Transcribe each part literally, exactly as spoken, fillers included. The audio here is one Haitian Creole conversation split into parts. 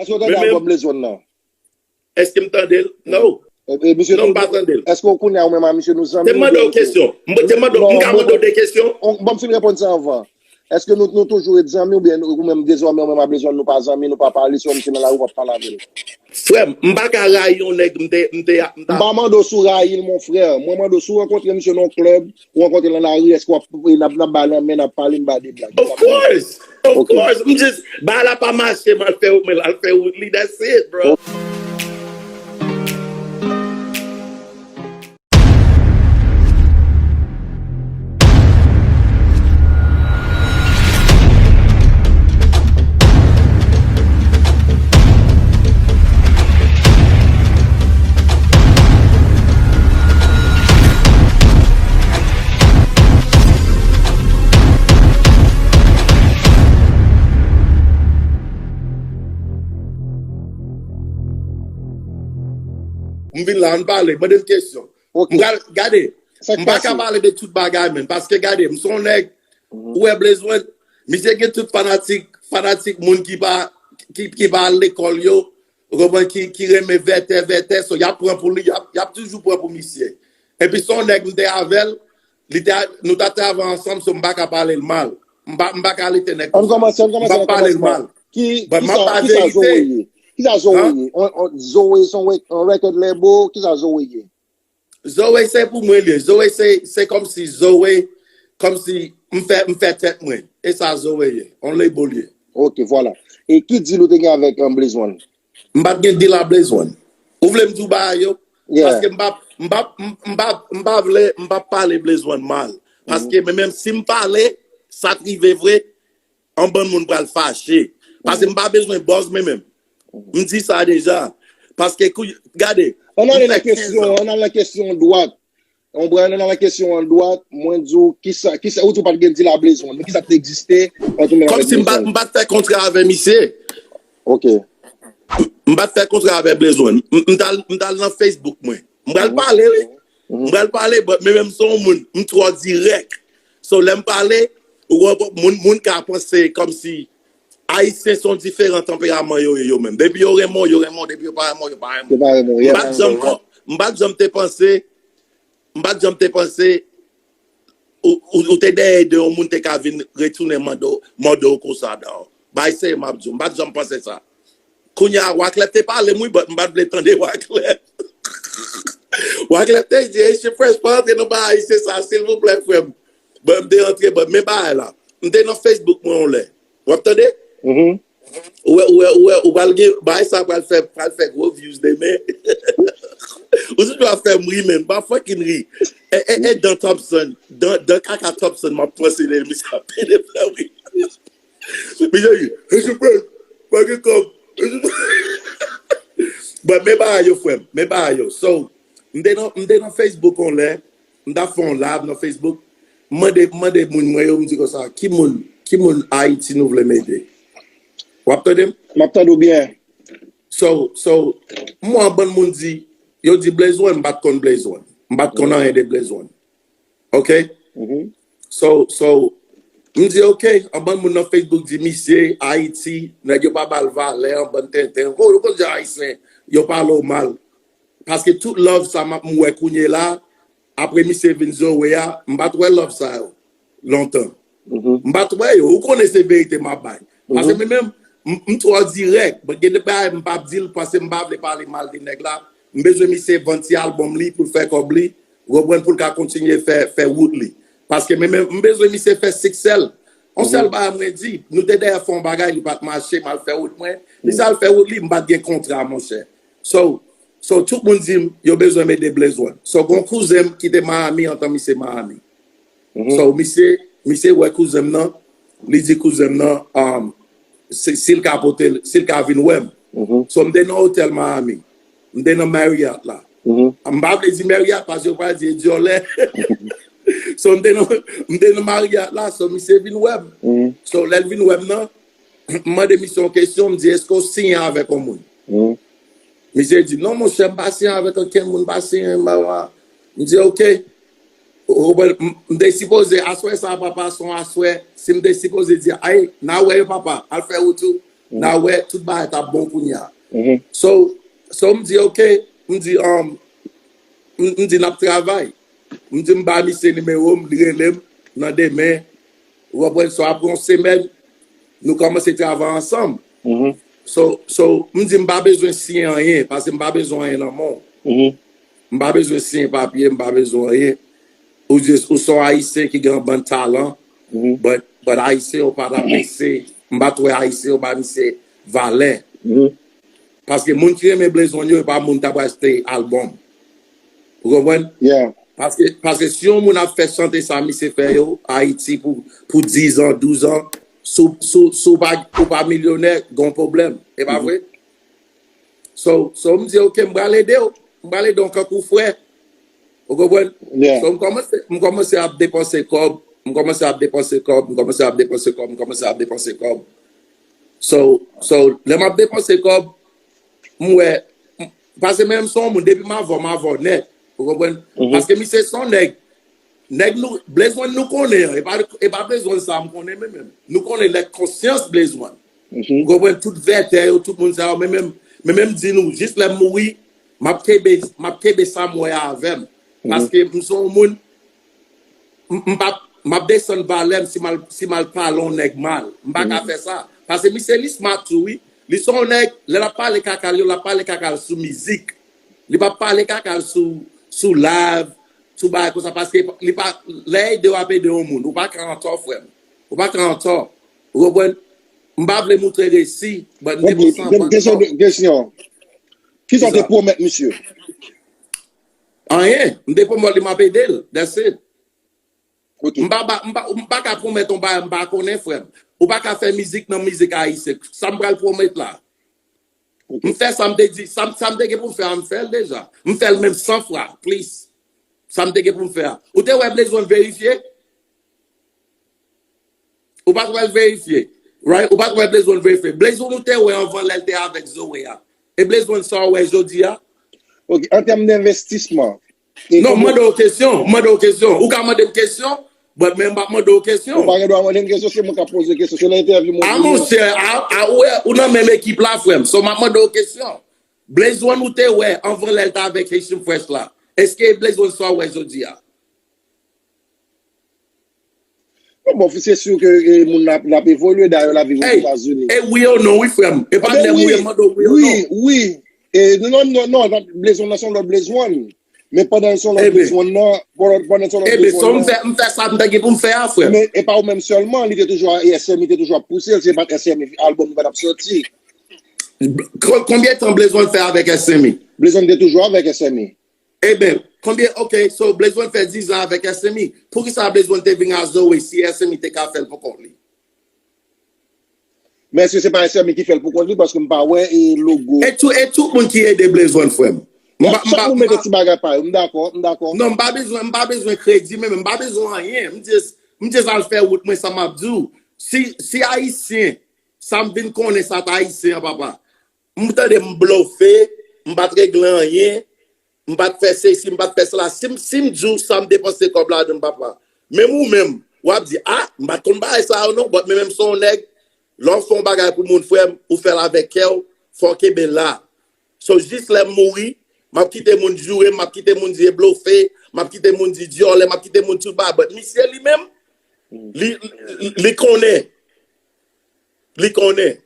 Èske w tande albòm Blaze One nan? Èske m tande l? No. E, e, misye non, m pa tande l. Èske w konnen ou menm a misye nou zanmi? Te mande w kesyon. M te mande w, m ka mande w de kesyon? Ban m fin reponn sa anvan. Èske nou, nou toujou ret zanmi oubyen ou menm dezòmè ou menm a Blaze One nou pa zanmi, nou pa pale, si w wè misye nan lari w ap pale avè l? Frè m, m pa ka rayi yon nèg m te, m te, m ta. M pa mande w si w rayi l, mon frè. Mwen mande w si w rankontre misye nan yon klèb, ou rankontre l nan lari, èske w ap, n ap, n ap ba l lanmen, n ap pale, n ba de blag? Of course! Of course! M jis, bagay la pa mache, m al fè wout mwen, l al fè wout li, that's it, bro. M vin la, ann pale, mande m kesyon. M pral, gade, m pa ka pale de tout bagay, men, paske gade, m se yon nèg, ou wè Blaze One, misye gen tout fanatik, fanatik moun ki pa, ki, ki pa al lekòl yo, ou konprann, ki, ki renmen vètè, vètè, so y ap pran pou li, y ap, y ap toujou pran pou misye. Epi se yon nèg m te avè l, li te, nou ta travay ansanm, so m pa ka pale l mal. M pa, m pa ka lite nèg konsa. M pa pale l mal. But m ap pa verite. Kisa Zoe ye? Zoe se yon record label, kisa Zoe ye? Zoe se pou mwen li ye. Zoe se, se kòmsi Zoe, kòmsi m fè, m fè tèt mwen. E sa Zoe ye. On label li ye. Ok, vwala. E ki deal ou te gen avèk Blaze One? M pa t gen deal a Blaze One. Ou vle m di w bagay yo? Paske m pa, m pa, m pa, m pa vle, m pa pale Blaze One mal. Paske men menm si m pale, sa t rive vre, yon bann moun pral fache. Paske m pa bezwen buzz men menm. M di sa deja. Paske kou, gade. Ann ale nan kesyon, ann ale nan kesyon dwat. Yon bra nan kesyon an dwat, mwen di w, kisa, kisa, ou di w pa t gen deal a Blaze One, men kisa k te egziste ant ou menm avèk Blaze One? Kòmsi m pa t fè kontra avè misye. Ok. M pa t fè kontra avè Blaze One. M t al, m t al nan Facebook mwen. M pral pale, wi. M pral pale, but men menm se yon moun, m twò dirèk. So, lè m pale, ou wè, moun, moun ka panse kòmsi Ayisyen se yon diferan tanperaman yo ye yo menm. Depi yo renmen w, yo renmen w. Depi yo pa renmen w, yo pa renmen w. M pa t janm, m pa t janm te panse, m pa t janm te panse ou, ou, ou te dèyè de yon moun te ka vin retounen mande w, mande w konsa, dawò. Bay serye m ap di w, m pa t janm panse sa. Kounye a, Wyclef te pale m wi, but m pa t vle tande Wyclef. Wyclef te di, Haitian Fresh, pa antre nan bagay Ayisyen sa, silvouplè, frè m. But m te antre, but men bagay la. M te nan Facebook mwen yon lè. W ap tande? Ou wè, ou wè, ou wè, ou pral gen, bagay sa pral fè, pral fè gwo views demen. Ou toujou ap fè m ri, men m pa fucking ri. E, e, e dan Thompson, dan, dan kaka Thompson, m ap panse de misye ap pede fè m ri. Misye di, Haitian Fresh, pa gen kòb. But men bagay yo, frè m, men bagay yo. So, m te nan, m te nan Facebook yon lè, m t ap fè yon live nan Facebook, m mande, m mande moun mwen yo, m di konsa, ki moun, ki moun Ayiti nou vle m ede? W ap tande m? M ap tande w byen. So, so, m wè yon bann moun di, yo di Blaze One, m pa t konn Blaze One. M pa t konn anyen de Blaze One. Ok? So, so, m di, ok, yon bann moun nan Facebook di, misye, Ayiti, nèg yo pa ba l valè, yon bann tenten. Ou konn jan Ayisyen, yo pale w mal. Paske tout love sa m ap m wè kounye la, apre misye vin Zoe a, m pa t wè love sa yo lontan. M pa t wè yo. Ou konnen se verite m ap bay. Paske men menm, m, m twò dirèk. But gen de bagay m p ap di l paske m pa vle pale mal de nèg la. M bezwen misye vann ti album li pou l fè kòb li. Ou konprann, pou l ka kontinye fè, fè wout li. Paske men menm, m bezwen misye fè siksè l. Yon sèl bagay mwen di, nou te dèyè fè yon bagay, li pa t mache, m al fè wout mwen. Li sa al fè wout li, m pa t gen kontra, monchè. So, so tout moun di m, yo bezwen m ede Blaze One. So, gon kouzen m ki te Miami, antan misye Miami. So, misye, misye wè kouzen m nan, li di kouzen m nan, um, si, si l ka pote l, si l ka vin wè m. So, m te nan otèl Miami. M te nan Marriott la. M pa vle di Marriott, paske yo pral di e dyòlè. So, m te nan, m te nan Marriott la, so misye vin wè m. So, lè l vin wè m nan, m mande misye yon kesyon, m di, èske w siyen avèk yon moun? Misye di, non, monchè, m pa siyen avèk okenn moun, m pa siyen, m pa, pa. M di, ok. Ou, ou, m, m te sipoze, aswè sa, papa, se yon aswè, si m te sipoze di, ay, n a wè yo, papa, al fè wout ou. N a wè tout bagay t ap bon kounye a. So, so m di, ok, m di, um, m, m di n ap travay. M di m ba misye nimewo m, li rele m nan demen. Ou konprann? So, apre yon semèn, nou kòmanse travay ansanm. So, so, m di m pa bezwen siyen anyen, paske m pa bezwen anyen nan men w. M pa bezwen siyen papye, m pa bezwen anyen. Ou jis, ou se yon Ayisyen ki gen yon bann talan, but, but Ayisyen yo pa t apresye, m pa t wè Ayisyen yo ba misye valè. Paske moun ki renmen Blaze One yo, e pa moun k ap achte albòm. Ou konprann? Paske, paske si yon moun ap fè chante sa misye fè yo, Ayiti pou, pou diz an, douz an, si w, si w, si w pa, ou pa milyonè, gen yon pwoblèm. E pa vre? So, so m di, ok, m pral ede w. M pral ede w kankou frè. Ou konprann? So, m kòmanse, m kòmanse ap depanse kòb, m kòmanse ap depanse kòb, m kòmanse ap depanse kòb, m kòmanse ap depanse kòb. So, so, lè m ap depanse kòb, m wè, m, paske menm se yon moun, depi m avè w, m avè w nèt. Ou konprann? Paske misye se yon nèg, nèg nou, Blaze One nou konnen an, e pa, e pa Blaze One sa m konnen, men menm. Nou konnen lè konsyans Blaze One. Ou konprann? Tout vètè yo, tout moun sa yo, men menm, men menm di nou, jis lè m mouri, m ap kenbe, m ap kenbe sa m wè a avè m. Paske m se yon moun, m, m p ap, m ap desann valè m si m al, si m al pale yon nèg mal. M pa ka fè sa. Paske misye li smart tou, wi. Li se yon nèg, lè l ap pale kaka l yo, l ap pale kaka l sou mizik. Li p ap pale kaka l sou, sou live, sou bagay konsa, paske li pa, lè ede w ap ede yon moun, ou pa ka antò, frè m. Ou pa ka antò. Ou konprann? M pa vle moutre resi, but m te panse anvan. Kesyon, kesyon. Kisa w te pwomèt misye? Anyen. M te pwomèt li m ap ede l. That's it. M pa, pa, m pa, m pa ka pwomèt yon bagay m pa konnen, frè m. Ou pa ka fè mizik nan mizik ayisyen. Sa m pral pwomèt la? M fè sa m te di, sa, sa m te gen pou m fè a, m fè l deja. M fè l menm san fwa, plis. Sa m te gen pou m fè a. Ou te wè Blaze One verifye? Ou pa t wè l verifye. Right? Ou pa t wè Blaze One verifye. Blaze One ou te wè anvan lè l te avèk Zoe a. E Blaze One sa w wè jodi a? Ok, an tèm denvestisman. Non, m mande w kesyon, m mande w kesyon. Ou ka mande m kesyon, but men m p ap mande w kesyon. Ou pa gen dwa mande m kesyon, se mwen k ap poze kesyon. Se nan entèvyou mwen. A monchè, a, a, ou wè, ou nan menm ekip la, frè m. So, m ap mande w kesyon. Blaze One ou te wè anvan lè l t avèk Haitian Fresh la. Èske Blaze One sa w wè jodi a? Bon, bon, se si ke e, moun la, l ap evolye, dayè l ap viv Ozetazini. E wi ou non, wi, frè m. E pa lè wi, m mande w wi ou non. Wi, wi. E, non, non, non, non, Blaze One nan se yon lòt Blaze One. Men pandan l se yon lòt Blaze One nan, pandan, pandan l se yon lòt Blaze One nan. Ebe, so m fè, m fè sa m te gen pou m fè a, frè m. Men e pa ou menm sèlman, li te toujou, S M I te toujou ap pouse l, se pa t S M I albòm li pa t ap sòti. Ko-, konbyen tan Blaze One fè avèk S M I? Blaze One te toujou avèk S M I. Eben, konbyen, ok, so Blaze One fè diz an avèk S M I. Poukisa Blaze One te vin a Zoe si S M I te ka fè l pou kont li? Men èske se pa S M I ki fè l pou kont li? Paske m pa wè e logo. E tout, e tout moun ki ede Blaze One, frè m. M pa, m pa, m pa mete ti bagay pa yo. M dakò, m dakò. Non, m pa bezwen, m pa bezwen kredi, men m pa bezwen anyen. M just, m just al fè wout mwen, sa m ap di w. Si, si Ayisyen, sa m vin konnen sa t Ayisyen an, papa. M tande m blofe, m pa t regle anyen, m pa t fè sesi, m pa t fè sela. Si m, si m di w sa m depanse kòb ladan, papa. Menm ou menm, w ap di, a, m pa t konn bagay sa yo non, but men menm se yon nèg, lè w fè yon bagay pou moun, frè m, ou fè l avèk kè w, fò w kenbe la. So, jis lè m mouri, m ap kite moun joure m, m ap kite moun di e blofe, m ap kite moun di dyòlè, m ap kite moun tout bagay, but misye li menm, li, li, li konnen. Li konnen.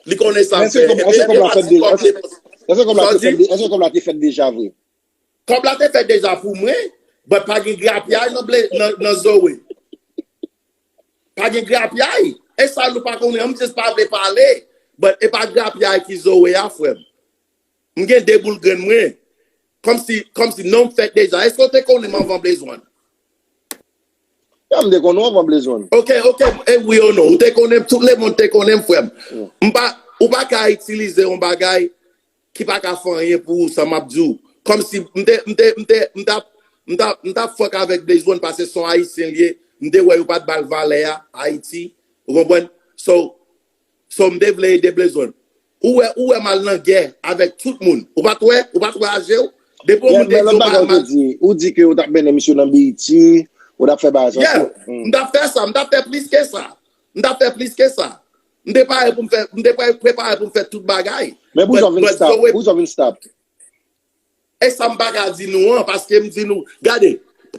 Li konnen sa l fè. Èske kòb la te fèt de-, èske kòb la te fèt de-, èske kòb la te fèt deja vre? Kòb la te fèt deja pou mwen, but pa gen grapyay nan ble-, nan, nan Zoe. Pa gen grapyay. E sa nou pa konnen, m just pa vle pale. But e pa grapyay ki Zoe a, frè m. M gen de boul grenn mwen. Kòmsi, kòmsi non m fèt deja. Èske w te konnen m anvan Blaze One? Ya, m te konnen w anvan Blaze One. Ok, ok, e wi ou non. Ou te konnen m, tout lemonn te konnen m, frè m. M pa, ou pa ka itilize yon bagay ki pa ka fè anyen pou ou, sa m ap di w. Kòmsi m te, m te, m te, m t ap, m t ap, m t ap fuck avèk Blaze One paske se yon Ayisyen li ye. M te wè yo pa t ba l valè a, Ayiti. Ou konprann? So, So, m te vle ede Blaze One. Ou wè, ou wè m al nan gè avèk tout moun. Ou pa t wè, ou pa t wè aje w? Depi yon moun te di w pa al mal. Ou di ke ou t ap mennen misye nan B E T, ou t ap fè bagay sa tou. Yeah. M t ap fè sa, m t ap fè plis ke sa. M t ap fè plis ke sa. M te pare pou m fè, m te pre- prepare pou m fè tout bagay. Men pou But- zò vin but stop. Zoe- Pou zò vin stop. E sa m pa ka di nou an, paske m di nou, gade,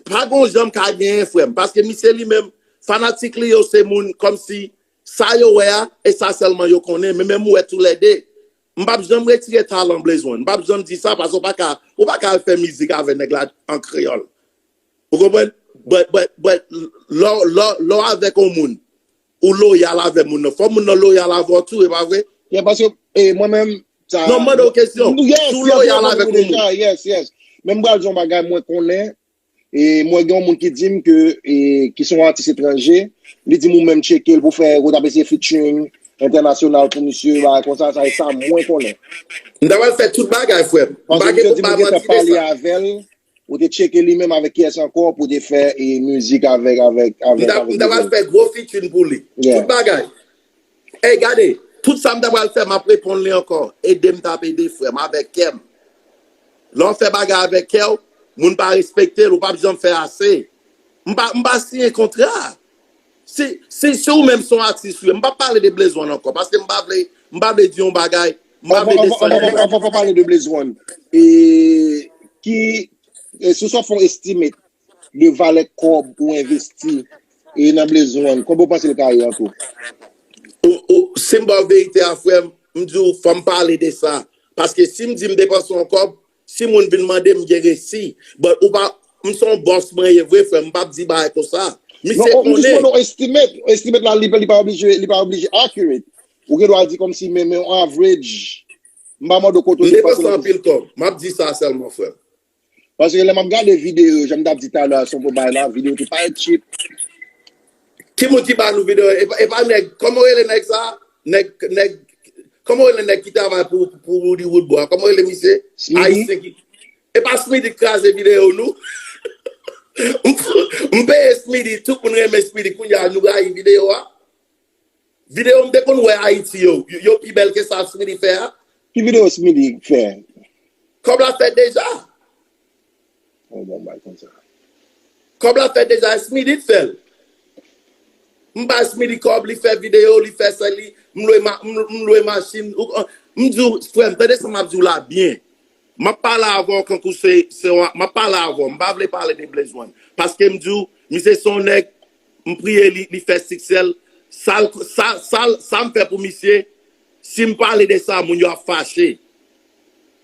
pa gon jan m ka genyen frè m, paske misye li menm, fanatik li yo se moun kòmsi sa yo wè a, e sa sèlman yo konnen, men menm m wè toulède. M p ap janm retire talan Blaze One, m p ap janm di sa, paske ou pa ka, ou pa ka al fè mizik avè nèg la an kreyòl. Ou konprann? But, but, but, lè w- lè w- lè w avèk yon moun, ou loyal avè moun nan, fò moun nan loyal avè w tou, e pa vre? Yeah, paske eh, mwen menm, sa. Non, m mande w kesyon. Yes, Si w yes, loyal yes, avèk yes, yon moun. Yes, yes. Men m pral di yon bagay mwen konnen. E mwen gen yon moun ki di m ke, e, ki se yon atis etranje, li di m ou menm tcheke l pou fè, ou t ap eseye featuring entènasyonal pou misye, bagay konsa, sa e sa mwen konnen. M ta pral fè tout bagay, frè m. M pa Paske gen misye di m ou pa te fè manti de pale sa. Avè l, ou te tcheke li menm avèk kiyès ankò pou te fè e, mizik avèk, avèk, M avèk, ta- avèk m ta pral Blaze One. Fè gwo featuring pou li. Yeah. Tout bagay. Ey, gade, tout sa m ta pral fè, m ap reponn li ankò. Ede m t ap ede frè m avèk kè m. Lè w fè bagay avèk kè w, moun pa respekte l, ou p ap janm fè ase. M pa, m pa siyen kontra. Si, si, si ou menm se yon atis ou ye, m p ap pale de Blaze One ankò, paske m pa vle, m pa vle di yon bagay, m pa vle desann nèg la. Anvan pale de Blaze One, e, ki, e, si w sot fè yon estimate de valè kòb ou envesti e nan Blaze One, konbyen w panse l ka ye an tou? Ou, ou, si m ba w verite a, frè m, m di w, fò m pale de sa. Paske si m di m depanse yon kòb, si moun vin mande m, m gen resi. But ou pa, m se yon bòs mwen ye vre, frè m, m p ap di bagay konsa. Non, Misye oh, m jis konnen. Mande w estimate. Estimate la, li, li pa oblije, li pa oblije accurate. Ou gen dwa di kòmsi, men, men yon average. M pa mande w kote w M te depanse pase. Anpil kòb. M ap di sa sèlman, frè m. Paske lè m ap gade videyo, jan m t ap di talè a, se yon bagay la, videyo tou pa cheap. Ki moun ki ba nou videyo? E pa, e pa nèg, kòman w rele nèg sa? Nèg, nèg, kòman w rele nèg ki travay pou, pou Woody Woodboy? Kòman w rele misye? Smithy? Ayisyen ki. E pa Smithy ki kraze videyo nou? M, m peye Smithy, tout moun renmen Smithy, kounye a nou rayi videyo a. Videyo m te konn wè Ayiti yo, yo, yo pi bèl ke sa Smithy fè a. Ki videyo Smithy fè? Kòb la fèt deja. Oh, bon, bay konsa. Kòb la fèt deja, Smithy t fè l. M bay Smithy kòb, li fè videyo, li fè sa, li, m lwe ma- m m lwe machin. Ou- M di w, frè m, tande sa m ap di w la byen. M ap pale avè w kankou se, se yon- m ap pale avè w. M pa vle pale de Blaze One. Paske m di w, misye se yon nèg, m priye li, li fè siksè l. Sa l- sa, sa, l- sa m fè pou misye, si m pale de sa, moun yo ap fache.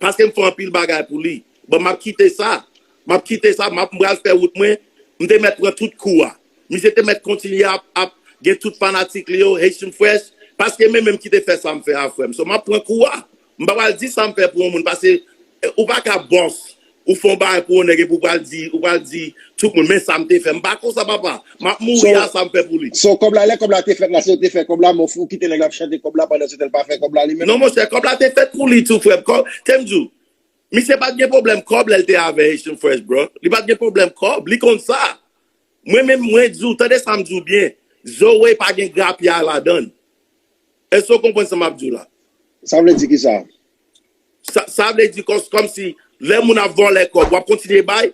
Paske m fè anpil bagay pou li. Bon, m ap kite sa. M ap kite sa, m ap m pral fè wout mwen. M te mèt pran tout kou a. Misye te mèt kontinye ap, ap gen tout fanatik li yo, Haitian Fresh. Paske men menm ki te fè sa m fè a, frè m. So, m ap pran kou a. M pa pral di sa m fè pou yon moun. Paske eh, ou pa ka bòs. Ou fè yon bagay pou yon nèg epi ou pral di, ou pral di tout moun, men sa m te fè. M pa konsa, papa. M ap mouri a sa m fè pou li. So, kòb la, lè kòb la te fèt la, se ou te fè kòb la, men ou kite nèg la ap chante kòb la pandan se te l pa fè kòb la li menm? Non, monchè, kòb la te fèt pou li tou, frè m. Kòb, te m di w, misye pa t gen pwoblèm kòb lè l te avè Haitian Fresh, bro. Li pa t gen pwoblèm kòb. Li konn sa. Mwen menm, mwen di w, tande sa m di w byen. Zoe pa gen grapyay ladan l. Èske w konprann sa m ap di w la? Sa vle di ki sa? Sa, sa vle di kòm, kòmsi lè moun ap vòlè kòb, w ap kontinye bay?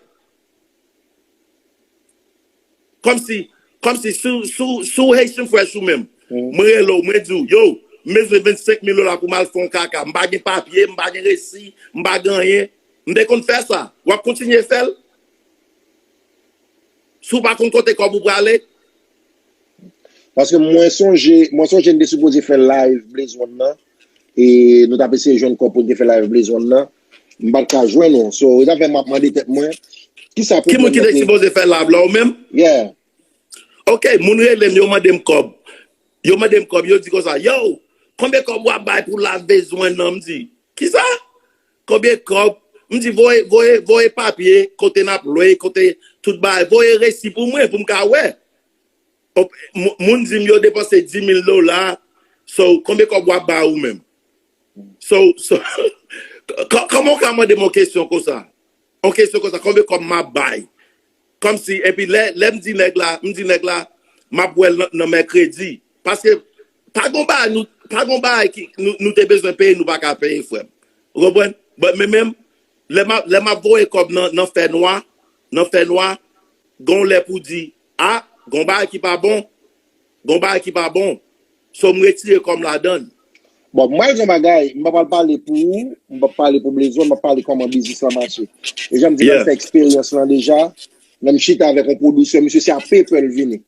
Kòmsi, kòmsi sou, sou, sou Haitian Fresh ou menm. Mwen rele w, mwen di w, yo, m bezwen vennsenk mil dola pou m al fè yon kaka. M pa gen papye, m pa gen resi, m pa gen anyen. M te konn fè sa. W ap kontinye fè l? Si w pa konn kote kòb ou prale? Paske mwen sonje, mwen sonje n te sipoze fè live Blaze One nan. E nou t ap eseye jwenn kòb pou n te fè live Blaze One nan. M pa t ka jwenn ou. So, e sa fè m ap mande tèt mwen, kisa Ki moun ki te sipoze fè live la, ou menm? Yeah. Ok, moun rele m, yo mande m kòb. Yo mande m kòb, yo di konsa, yo, konbyen kòb w ap bay pou live Blaze One nan? M di, kisa? Konbyen kòb? M di, voye, voye, voye papye, kote n ap lwe, kote tout bagay. Voye resi pou mwen, pou m ka wè. Moun di m yo depanse dis mil dola. So, konbyen kòb w ap bay ou menm? So, so, kòman w ka mande m yon kesyon konsa? Yon kesyon konsa, konbyen kòb m ap bay? Kòmsi, epi lè, lè m di nèg la, m di nèg la, m ap wè l nan, nan mèkredi. Paske, pa gon bagay, nou, pa gon bagay ki, nou, nou te bezwen peye, nou pa ka peye, frè m. Ou konprann? But men menm, lè m ap, lè m ap voye kòb nan, nan fè nwa, nan fè nwa, gon lè pou di, a, gon bagay ki pa bon, gon bagay ki pa bon. So, m retire kò m ladan l. Bon, mwen, yon bagay, m pa pral pale pou ou, m pa pale pou Blaze One, m ap pale kòman biznis la mache. E jan m di, mwen fè eksperyans lan deja, lè m chita avèk yon pwodiktè, misye se a paper l vini.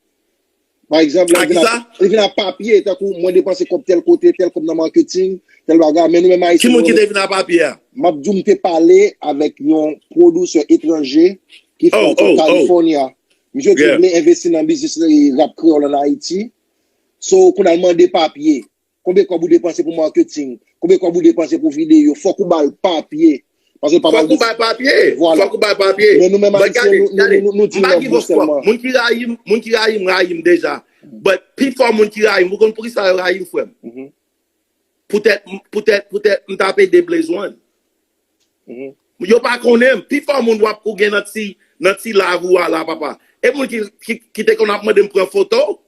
Pa egzanp, lè li vin a papye, tankou mwen depanse kòb tèl kote, tèl kòb nan marketing, tèl bagay, men nou menm Ayisyen. Ki moun ki te vin a papye a? M ap di w, m te pale avèk yon pwodiktè etranje ki fè California. Misye te vle envesti nan biznis rap kreyòl an Ayiti. So, kounye a l mande papye. Konbyen kòb ou depanse pou marketing? Konbyen kòb ou depanse pou videyo? Fòk ou ba l papye. Paske pa Fòk ou bay papye. Fòk ou bay papye. Men nou menm Ayisyen, nou, nou, nou di love nou sèlman. Moun ki rayi m, moun ki rayi m, rayi m deja. But pi fò moun ki rayi m, ou konn poukisa yo rayi m, frè m? Poutèt, poutèt, poutèt m t ap ede Blaze One. Yo pa konnen m. Pi fò moun w ap ou gen nan ti, nan ti live ou a la, papa. E moun ki, ki, ki te konn ap mande m pran foto.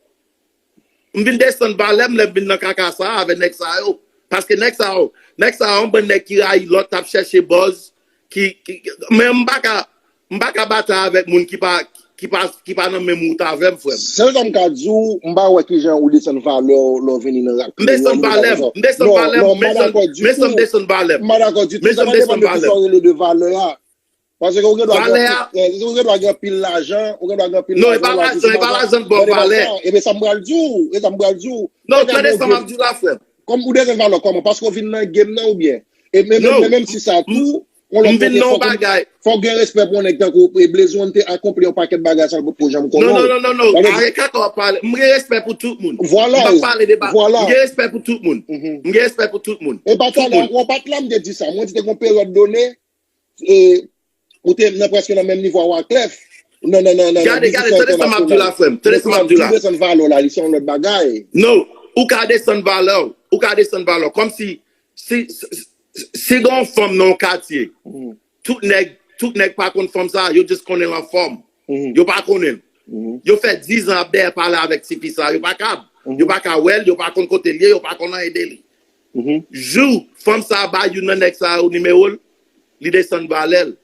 M vin desann valè m lè m vin nan kaka sa a avè nèg sa yo. Paske nèg sa yo, nèg sa yo, yon bann nèg ki rayi lòt, t ap chèche buzz, ki, ki, men m pa ka, m pa ka batay avèk moun ki pa, ki pa, ki pa nan menm wout avè m, frè m. Sèl sa m ka di w, m pa wè kijan ou desann valè w lè w vini nan rap kreyòl. M desann valè m, m desann valè m, men jan m desann valè m. M pa dakò ditou. Men jan m desann valè m. Sa pa depann de kisa w rele de valè a. Paske ou gen dwa gen anpil, ou gen dwa gen anpil lajan, ou gen dwa gen anpil lajan, ou al viv lajan. Non, e pa lajan, e pa lajan k ba w valè. Ebyen sa m pral di w, e sa m pral di w. Non, tande sa m ap di w la, frè m. Kòm ou desann valè w kòman? Paske w vin nan game nan oubyen? E menm, menm, menm si sa tou, yon lòt kote, fòk, fòk gen respè pou yon nèg tankou w. E Blaze One te akonpli yon pakèt bagay sa l potko janm konnen w. Non, non, non, non, non. Arete kaka w ap pale. M gen respè pou tout moun. Vwala. M p ap pale de bagay. Vwala. M gen respè pou tout moun. M gen respè pou tout moun. E pa talè, w pa t la m te di sa. Mwen di te gen yon peryòd done, e, ou te nan prèske nan menm nivo a Wyclef. Nan, nan, nan, nan, nan biznis entènasyonal. Gade, gade, tande sa m ap di w la, frè m. Tande sa m ap di w la. Desann valè w la, li se yon lòt bagay. Non, ou ka desann valè w. Ou ka desann valè w. Kòmsi, si, si, si, si gen yon fanm nan yon katye, tout nèg, tout nèg pa konn fanm sa, yo just konnen l anfòm. Yo pa konnen l. Yo fè diz an ap dèyè pale avèk tifi sa, yo pa kab. Yo pa ka wè l, yo pa konn kote l ye, yo pa konn anyen de li. Jou fanm sa a ba youn nan nèg sa yo nimewo l, li desann valè l.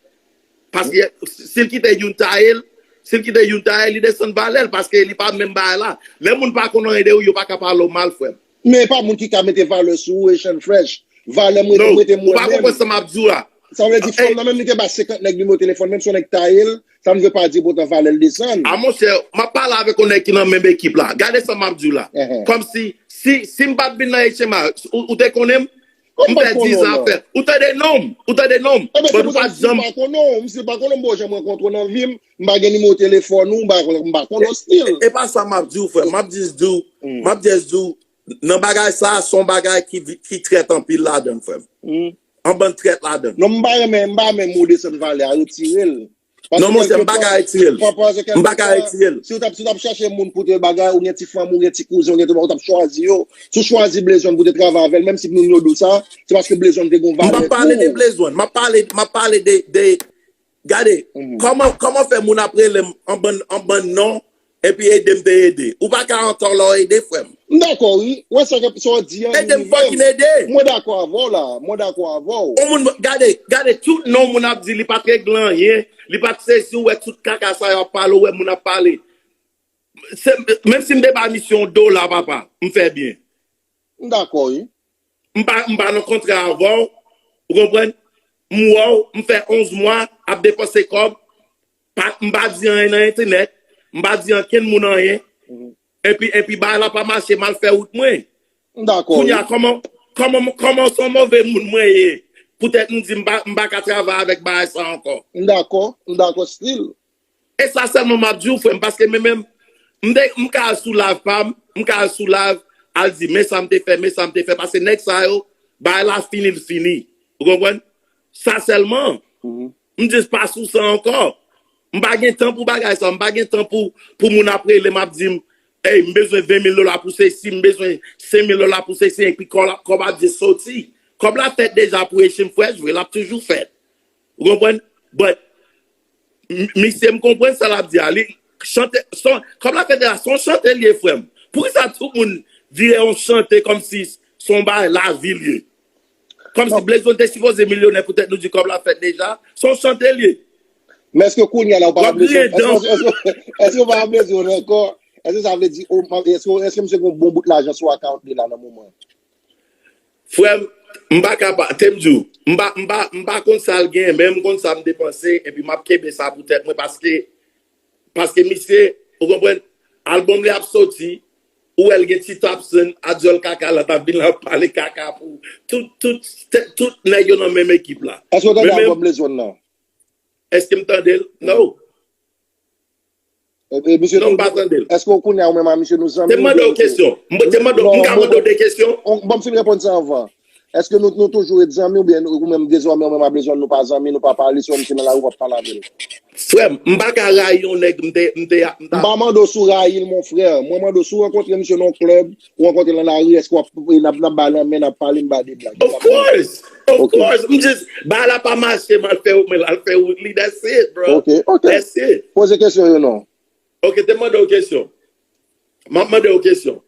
Paske si l kite youn taye l, si l kite youn taye l, li desann valè l, paske li pa menm bagay la. Lè moun pa konn anyen de ou, yo pa ka pale w mal, frè m. Men e pa moun ki ka mete valè sou ou, Echann Fresh. Valè m rete, m rete mwen menm. Non, ou pa konprann sa m ap di w la. Sa vle di fanm nan menm li te ba senkant nèg nimewo telefòn, menm si yon nèg taye l, sa m vle pa di poutan valè l desann. A monchè, m ap pale avèk yon nèg ki nan menm ekip la. Gade sa m ap di w la. Kòmsi, si, si m pa t vin nan H M I, ou, ou te konnen m? M fè diz an ap fè. Ou tande non m? Ou tande non m? Ebyen se pou sa m di m pa konnen w. M si m pa konnen w, m pa janm rankontre w nan vi m. M pa gen nimewo telefòn ou, m pa konnen, m pa konnen w still. E pa sa m ap di w, frè. M ap just di w, m ap just di w, nan bagay sa a, se yon bagay ki, ki trèt anpil ladan l, frè m. Yon bann trèt ladan l. Non, m pa renmen, m pa renmen mo desann valè a, retire l. Non, monchè, m pa ka retire l. M pa ka retire l. Si w t ap, si w t ap chèche moun pou te bagay, ou gen ti fanmi, ou gen ti kouzen, ou gen tout, ou t ap chwazi yo. Si w chwazi Blaze One pou te travay avè l, menm si moun yo di w sa, se paske Blaze One te gen yon valè pou ou. M p ap pale de Blaze One, m ap pale, m ap pale de, de, gade, kòman, kòman fè moun ap rele m an bann, an bann non, epi ede m te ede. Ou pa ka antò lè w ede, frè m. M dakò, wi. Wè sa ke, sa w di an, ede m fòk m ede. Mwen dakò avè w la. Mwen dakò avè w. Yon moun, gade, gade tout non moun ap di, li pa t regle anyen, li pa t sezi, ou wè tout kaka sa yo ap pale, ou wè moun ap pale. Se, menm si m te ba misye yon dola, papa, m fè byen. M dakò, wi. M pa, m pa nan kontra avè w, ou konprann? M wè w, m fè onz mwa ap depanse kòb, pa, m pa di anyen nan entènèt, m pa di ankenn moun anyen, epi, epi bagay la pa mache, m al fè wout mwen. M dakò, wi. Kounye a, kòman, kòman, kòman se yon move moun mwen ye, poutèt m di m pa, m pa ka travay avèk bagay sa ankò? M dakò, m dakò still. E sa sèlman m ap di w, frè m, paske men menm, m te, m ka al sou live pa m, m ka al sou live, al di, men sa m te fè, men sa m te fè, paske nèg sa yo, bagay la fini, l fini. Ou konprann? Sa sèlman. M just pa sou sa ankò. M pa gen tan pou bagay sa, m pa gen tan pou, pou moun ap rele m ap di m, ey, m bezwen ven mil dola pou sesi, m bezwen senk mil dola pou sesi, epi kòb la, kòb ap just soti. Kòb la fèt deja pou Echann Fresh, vre, l ap toujou fèt. Ou konprann? But, m-, misye, m konprann sa l ap di a. Li chante, son, kòb la fèt deja, se yon chante l ye, frè m. Poukisa tout moun vire yon chante kòmsi se yon bagay lavi l ye? Kòmsi Blaze One te sipoze milyonè poutèt nou di kòb la fèt deja? Se yon chante l ye. Men èske kounye a la ou pa nan Blaze One? Èske, èske, èske, èske ou pa nan Blaze One ankò? Èske sa vle di, o, èske, èske misye gen yon bon bout lajan sou account li la nan moman? Frè m, m pa ka pa, te m di w, m pa, m pa, m pa konn sa l genyen, men m konn sa m depanse, epi m ap kenbe sa pou tèt mwen, paske, paske misye, ou konprann, albòm li ap soti, ou wè l gen ti Tapson, a dyòl kaka la, t ap vin la ap pale kaka pou tout, tout, tout nèg yo nan menm ekip la. Èske w tande albòm Blaze One nan? Èske m tande l? No. E, e, misye non, m pa tande l. Èske w konnen ou menm a misye nou zanmi? Te mande w kesyon. M te mande w, m ka mande w de kesyon? Bon, m fin reponn sa anvan. Èske nou, nou toujou ret zanmi oubyen ou menm dezòmè ou menm a Blaze One nou pa zanmi, nou pa pale, si w misye nan lari w ap pale avè l? Frè m, m pa ka rayi yon nèg m te, m te, m ta. M pa mande w si w rayi l, mon frè. Mwen mande w si w rankontre misye nan yon klèb, ou rankontre l nan lari, èske w ap, n ap, n ap bay lanmen, n ap pale, n bay de blag? Of course! Of course! M just, bagay la pa mache, m al fè, mwen al fè wout li, that's it, bro. Ok, ok. That's it. Poze kesyon yo non. Ok, te mande w kesyon. M ap mande w kesyon.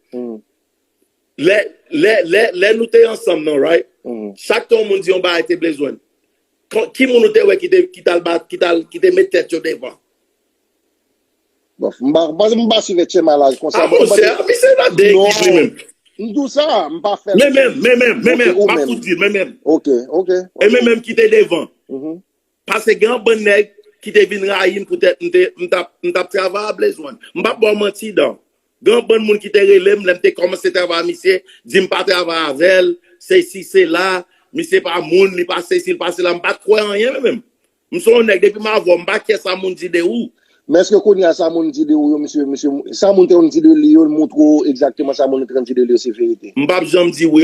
Lè, lè, lè, lè nou te ansanm nan, right? Chak tan yon moun di yon bagay te Blaze One, ki moun ou te wè ki te, ki t al bat, ki t al, ki te met tèt yo devan? Bon, m pa, m pa, m pa swiv Etchy malaj konsa. Ah, monchè, misye nan de ekip li menm. M di w sa, m pa fè l. Men menm, men menm, men menm, m ap fout di l, men menm. Ok, ok. E men menm ki te devan. Paske gen yon bann nèg ki te vin rayi m poutèt m te, m t ap, m t ap travay a Blaze One. M p ap ba w manti, Dan. Gen yon bann moun ki te rele m lè m te kòmanse travay a misye, di m pa travay avè l, sesi, sela, misye pa moun, li pa sesi, li pa sela. M pa t kwè anyen, men menm. M se yon nèg, depi m avè w, m pa kyè sa moun di de ou. Men èske kounye a sa moun di de ou yo, misye, misye, sa moun te konn di de li yo, l montre w egzakteman sa moun te konn di de li yo se verite? M p ap janm di wi,